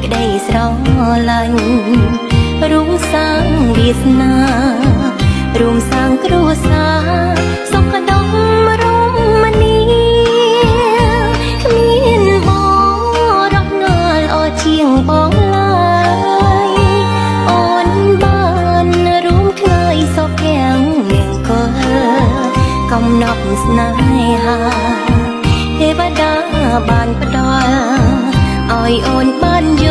ក្តីស្រឡាញ់រួមសាងវាសនារួមសាងគ្រួសារសុខដុមរមនាគ្មានបរោះណាល្អជាងបងឡើយអូនបានរួមថ្ងៃសុខយ៉ាងមង្គលកំណប់ស្នេហាទេវតាបានផ្ដល់ឲ្យអូនបានយ